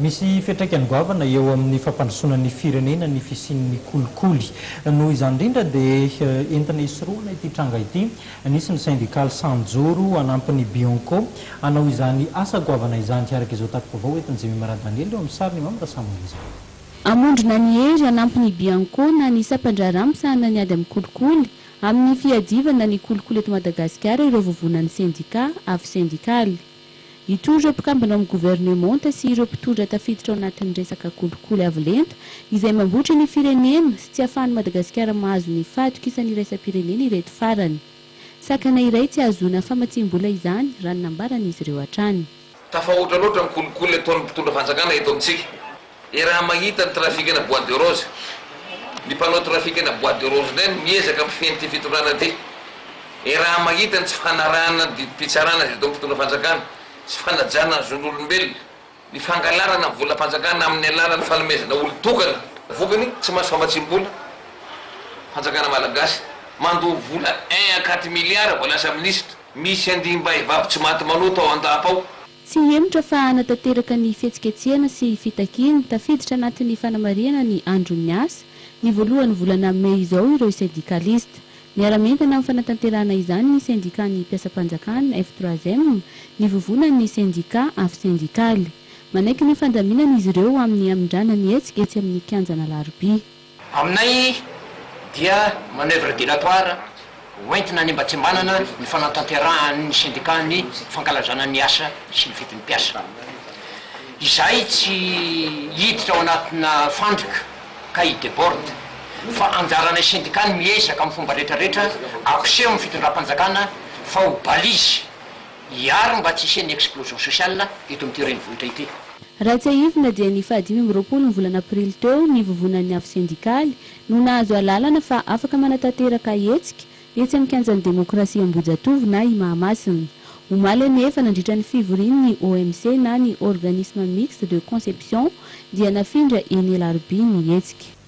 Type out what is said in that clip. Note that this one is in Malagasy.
Misy fiantraikany goavana eo amin'ny fampandrosoana ny firenena ny fisian'ny kolikoly. Noho izany indrindra dia entina hisorohana ity tranga ity, nisy ny sendikaly Sanjoro hanampy ny Bianco hanao izany asa goavana izany, araka izao tati-baovao entin'i Jemima Radaniely eo amin'ny sarin'i Mamy Rasamoelina izao. Hamondrona ny hery hanampy ny Bianco na ny sampan-draharaha misahana ny ady amin'ny kolikoly, amin'ny fiadivana ny kolikoly eto Madagasikara ireo vovonan'ny sendika avy sendikaly. Hitory ireo mpikambana ao amin'ny governemanta sy ireo mpitondra tafiditra ao anatin'ny resaka kolikoly avo lenta izay mambotry ny firenena sy tsy ahafahan'i Madagasikara mahazo ny fahatokisan'ny iraisam-pirenena ireto farany. Sakana iray tsy ahazoana famatsiam-bola izany raha ny nambaran'izy ireo hatrany. Tafahoatra loatra ny kolikoly ataon'ny mpitondra fanjakana eto amintsika. Iaraha-mahita ny trafikana bois de rose. Ny mpanao trafikana bois de rose indray no miezaka mifehy an'ity fitondrana ity. Iaraha-mahita ny tsy fanarahana ny didim-pitsarana izay ataon'ny mpitondra fanjakana, tsy fanajana ny zon'olombelona, ny fangalarana ny volam-panjakana amin'ny alalan'ny fanomezana olon-tokana. Vokany, tsy mahazo famatsiam-bola fanjakana malagasy, mandoa vola un à quatre milliards vao lasa minisitra. Misy andiam-bahivavy tsy maty manota ao an-dapa ao. Tsy hihemotra fa hanatanteraka ny fihetsiketsehana sy fitakiana, tafiditra anatin'ny fanamarihana ny Andron'ny asa, ny voalohan'ny volana mey izao ireo sendikalista. Miara-mientana amin'ny fanatanterahana izany ny sendikan'ny mpiasam-panjakana, F-trois-M, ny vovonan'ny sendika avy sendikaly. Manaiky ny fandaminana izy ireo amin'ny hamindrana ny hetsika etsy amin'ny kianjan'Alarobia. Aminay dia manoeuvre dilatoire hoentina hanembatsembanana ny fanatanterahan'ny sendika ny fankalazana ny asa sy ny fetin'ny mpiasa. Izahay tsy hiditra ao anatina fandrika ka hi-deborde fa anjaranay sendika ny miezaka amin'ny fomba rehetrarehetra hampiseho amin'ny fitondram-panjakana fa ho balise Hiaro mba tsy hisian'ny explosion sociale eto amin'ity renivohitra ity. Raha tsiahivina dia ny faha-25 ny volana aprily teo ny vovonan'ny afo sendikaly no nahazo alalana fa afaka manatanteraka hetsika etsy amin'ny kianjan'ny demokrasia Ambohijatovo na i Mahamasina. Omaly anefa nandritra ny fivorian'ny OMC na ny Organisme Mixte de Conception dia nafindra eny Alarobia ny hetsika.